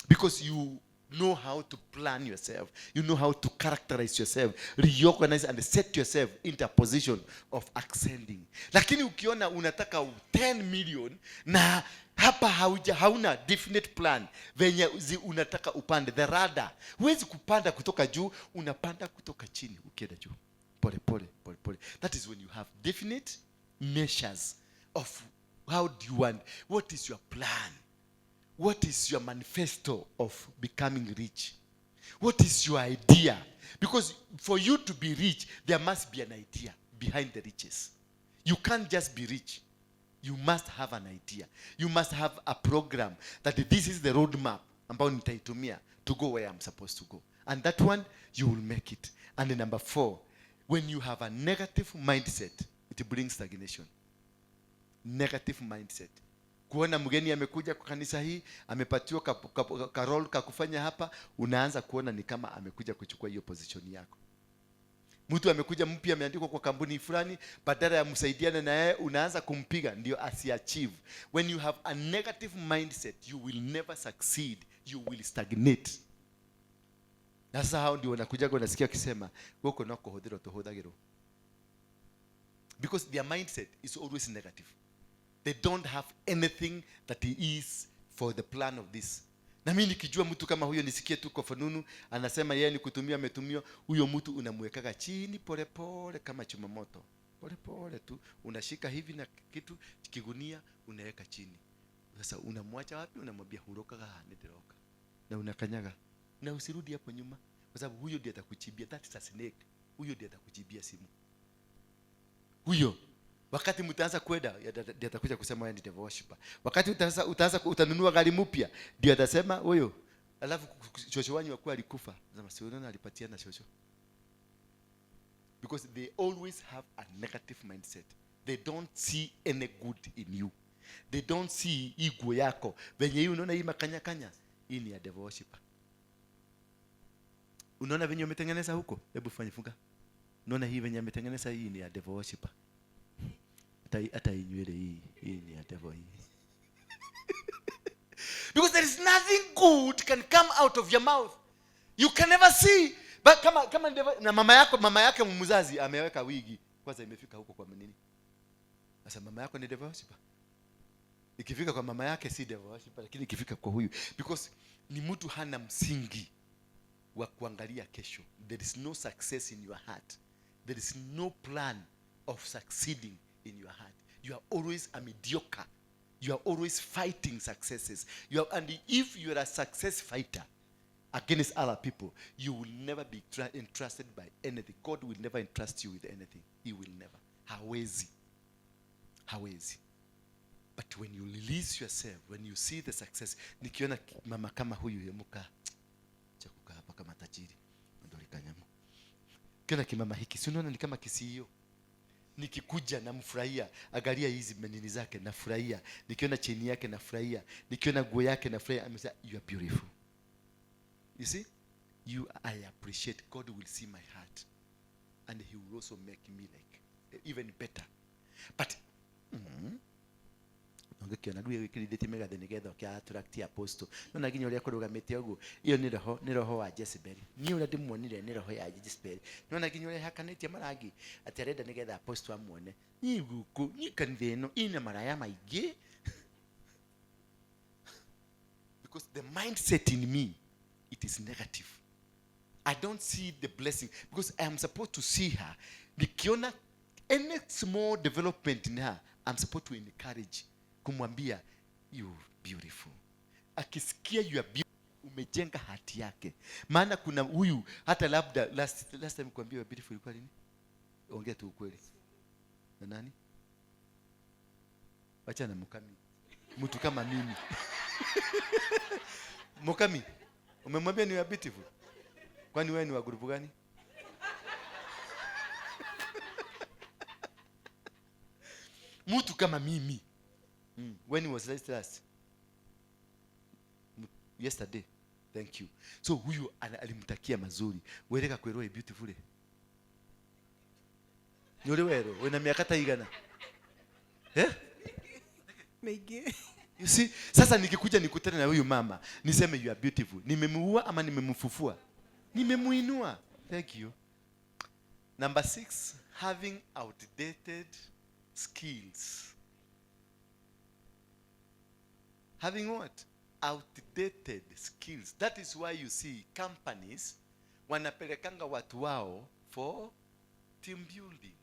because you know how to plan yourself. You know how to characterize yourself, reorganize and set yourself into a position of ascending. Lakini ukiona unataka 10 million na hapa hauna definite plan venye unataka upande the ladder, huwezi kupanda kutoka juu, unapanda kutoka chini ukienda juu pole pole pole pole. That is when you have definite measures of how do you want, what is your plan. What is your manifesto of becoming rich? What is your idea? Because for you to be rich, there must be an idea behind the riches. You can't just be rich. You must have an idea. You must have a program that this is the roadmap ambayo nitaitumia to go where I'm supposed to go. And that one, you will make it. And then number four, when you have a negative mindset, it brings stagnation. Negative mindset, kuona mgeni amekuja kwa kanisa hii, amepatiwa ka role ka kufanya hapa, unaanza kuona ni kama amekuja kuchukua hiyo position yako. Mtu amekuja mpya, ameandikwa kwa kampuni fulani, badala ya msaidiane na yeye, unaanza kumpiga ndio asiachieve. When you have a negative mindset, you will never succeed, you will stagnate. Na sasa hao ndio wanakujaga, unasikia wakisema, "Gũkũ no kũhũthĩrwo tũhũthagĩrwo," because their mindset is always negative. They don't have anything that is for the plan of this. Na mi nikijua mtu kama huyo, nisikie tu kwa fununu anasema yeye ni kutumia, ametumiwa, huyo mtu unamwekaga chini polepole kama chuma moto, polepole tu unashika hivi na kitu kigunia, unaweka chini. Sasa unamwacha wapi? Unamwambia, "Hurokaga haha, nĩndĩroka," na unakanyaga na usirudi hapo nyuma, kwa sababu huyo ndiye atakuchimbia. That is a snake. Huyo ndiye atakuchimbia simu. Huyo wakati mtaanza kwenda, ndiye atakuja kusema wewe ni devil worshiper. Wakati utaanza utanunua gari mpya, ndio atasema huyo. Alafu shosho wanyu wakuwa alikufa, sema, "Si unaona alipatia na shosho?" Because they always have a negative mindset. They don't see any good in you. They don't see hii nguo yako venye hii, unaona hii makanyakanya, hii ni ya devil worshiper. Unaona venye umetengeneza huko? Hebu fanya, funga. Unaona hii venye ametengeneza? Hii ni ya devil worshiper. Hata hii nywele hii, hii ni ya devil hii, because there is nothing good can come out of your mouth. You can never see. But kama na mama yako, mama yake mzazi ameweka wigi kwanza imefika huko kwa nini. Sasa mama yako ni devil worshiper. Ikifika kwa mama yake si devil worshiper, lakini ikifika kwa huyu, because ni mtu hana msingi wa kuangalia kesho. There is no success in your heart. There is no plan of succeeding in your heart. You are always a mediocre. You are always fighting successes. And if you are a success fighter against other people, you will never be entrusted by anything. God will never entrust you with anything. He will never. Hawezi, hawezi. But when you release yourself, when you see the success, nikiona mama kama huyu yemuka cha kukaa hapa kama tajiri ndolikanyamu, kiona kimama hiki, si unaona ni kama kisio? Nikikuja namfurahia, angalia hizi manini zake, nafurahia. Nikiona cheni yake nafurahia, nikiona nguo yake nafurahia. Amesema, "You are beautiful." You see, you, I appreciate. God will see my heart and He will also make me like even better. But ũngĩkĩona rĩu ĩkĩrithĩtie mĩgathe nĩgetha ũkĩ attract apostle, nona nginya ũrĩa kũrũgamĩte ũguo, iyo nĩ roho wa Jezebel. Niĩ ũrĩa ndĩmuonire nĩ roho ya Jezebel. Nona nginya ũrĩa hakanĩtie marangi atĩ arenda nĩgetha apostle amuone. Niĩ gũkũ niĩ kanitha ĩno ina maraya maingĩ, because the mindset in me, it is negative. I don't see the blessing, because I am supposed to see her. Nikiona any small development in her, I'm supposed to encourage, kumwambia, "You beautiful." Akisikia "You are beautiful," umejenga heart yake. Maana kuna huyu hata labda last time kuambia "You are beautiful" ilikuwa lini? Ongea tu ukweli. Na nani? Wacha na Mukami, mtu kama mimi. Mukami, umemwambia ni "You are beautiful"? Kwani wewe ni wa group gani? Mtu kama mimi. When was last last? Yesterday. Thank you. So huyu alimtakia mazuri. Wereka kwirwo beautiful. Nyori wero wena miaka ta igana. Eh? Mingi. You see, sasa nikikuja nikutane na huyu mama, niseme you are beautiful. Nimemuua ama nimemfufua? Nimemuinua. Thank you. Number 6, having outdated skills. Having what? Outdated skills. That is why you see companies wanapelekanga watu wao for team building.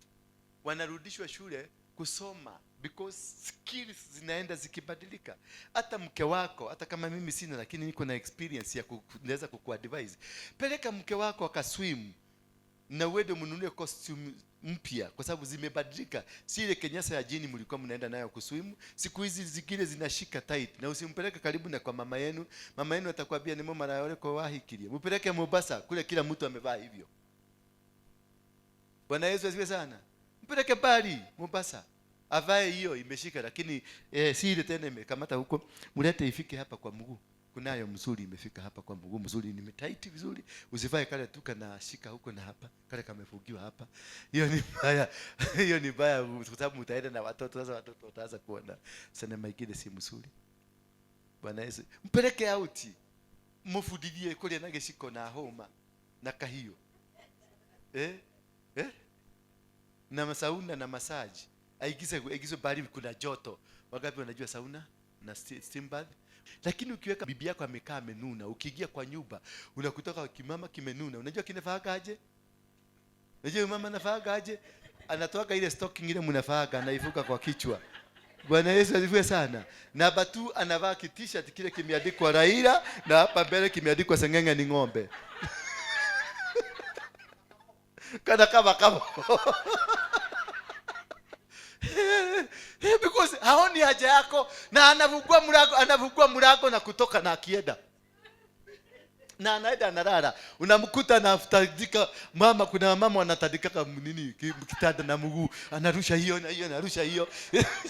Wanarudishwa shule kusoma because skills zinaenda zikibadilika. Hata mke wako, hata kama mimi sina, lakini niko na experience ya naweza kukuadvise. Peleka mke wako akaswim na uende mnunulie costume mpya kwa sababu zimebadilika. Si ile kenyasa ya jini mlikuwa mnaenda nayo kuswim, siku hizi zingine zinashika tight. Na usimpeleke karibu na kwa mama yenu, mama yenu atakwambia ni mama yale kwa wahikirie. Mpeleke Mombasa, kule kila mtu amevaa hivyo. Bwana Yesu asifiwe sana. Mpeleke mbali Mombasa, avae hiyo imeshika, lakini si ile tena imekamata huko. Mlete ifike hapa kwa mguu. Kunayo mzuri imefika hapa kwa mguu mzuri, nimetaiti vizuri. Usivae kale tu kanashika huko na hapa, kale kamefungiwa hapa. Hiyo ni mbaya. Hiyo ni mbaya kwa sababu mtaenda na watoto. Sasa watoto wataanza kuona sinema ingine si mzuri. Bwana Yesu, mpeleke out, mufundithie kuria na giciko na homa na kahiyo. Eh? Na sauna na massage. Aingize bali kuna joto. Wangapi wanajua sauna na steam bath? Lakini ukiweka bibi yako amekaa amenuna, ukiingia kwa nyumba unakutoka kimama kimenuna. Unajua kinafaaga aje? Unajua mama anafaaga aje? Anatoka ile stocking ile mnafaaga, anaifuka kwa kichwa. Bwana Yesu asifiwe sana. Na batu anavaa t-shirt kile kimeandikwa Raila na hapa mbele kimeandikwa Seng'eng'e ni ng'ombe. Kana kama kama. Because haoni haja yako na anavugua mlango, anavugua mlango na kutoka na akienda. Na anaenda analala. Unamkuta anatandika mama, kuna mama wanatandika nini kitanda na mguu, anarusha hiyo na hiyo, anarusha hiyo.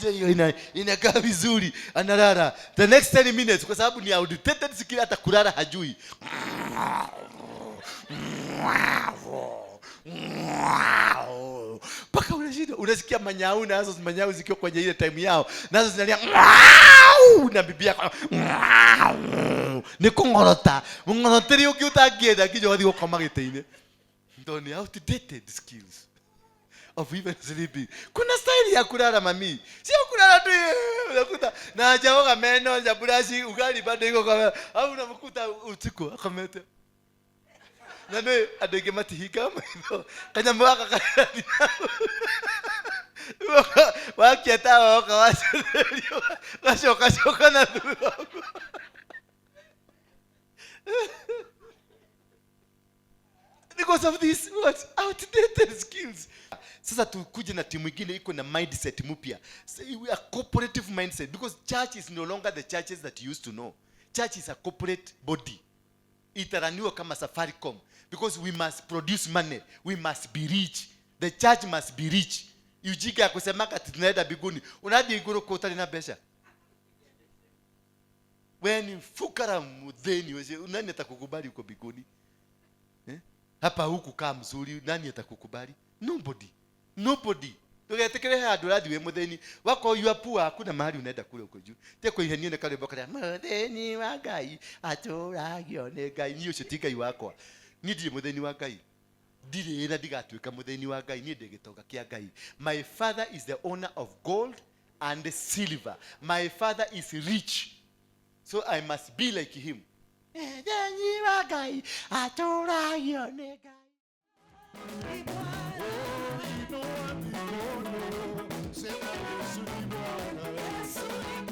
Hiyo inakaa vizuri, analala. The next 10 minutes kwa sababu ni outdated skill, hata kulala hajui. Paka unashinda, unasikia manyau nazo, manyau zikiwa kwenye ile time yao, nazo zinalia na bibi yako ni kungorota ngoroteri ukiutangienda nginya wathi gukoma gĩtĩ-inĩ. Ndo ni outdated skills of even sleeping. Kuna style ya kulala mami, sio kulala tu unakuta na hajaoga meno, hajabrush, ugali bado iko kwa, au unamkuta usiku akamete. Na nĩ andũ aingĩ matihingaga maitho, kanyamũ gaka karathiĩ wakia tawa woka wacererio, gacoka coka na thutha ũguo. Because of this what outdated skills. Sasa tukuje na timu ingine iko na mindset mpya, a cooperative mindset, because church is no longer the churches that you used to know. Church is a corporate body. Itaraniwa kama Safaricom, because we must produce money, we must be rich, the church must be rich. Ujinga ya kusemaka ati tunaenda mbinguni, unathi iguru kwa utari na mbeca. We ni fukara mutheni, nani atakukubali uko mbinguni? Hapa huku kaa mzuri, nani atakukubali? Nobody. Nobody. Tugetekere handu urathi wi mutheni wako, you are poor, hakuna mahali unaenda kule uko juu. Te kuihenia ne karwimbo karia mutheni wa Ngai atũragio nĩ Ngai. Niĩ ũcio ti Ngai wakwa, niĩ ndirĩ mutheni wa Ngai, ndirĩ na ndigatuĩka mutheni wa Ngai. Niĩ ndĩ gĩtonga kĩa Ngai. My father is the owner of gold and silver. My father is rich, so I must be like him. Mutheni wa Ngai atũragio nĩ Ngai. Inua mikono, sema Yesu ni Bwana. Yesu ni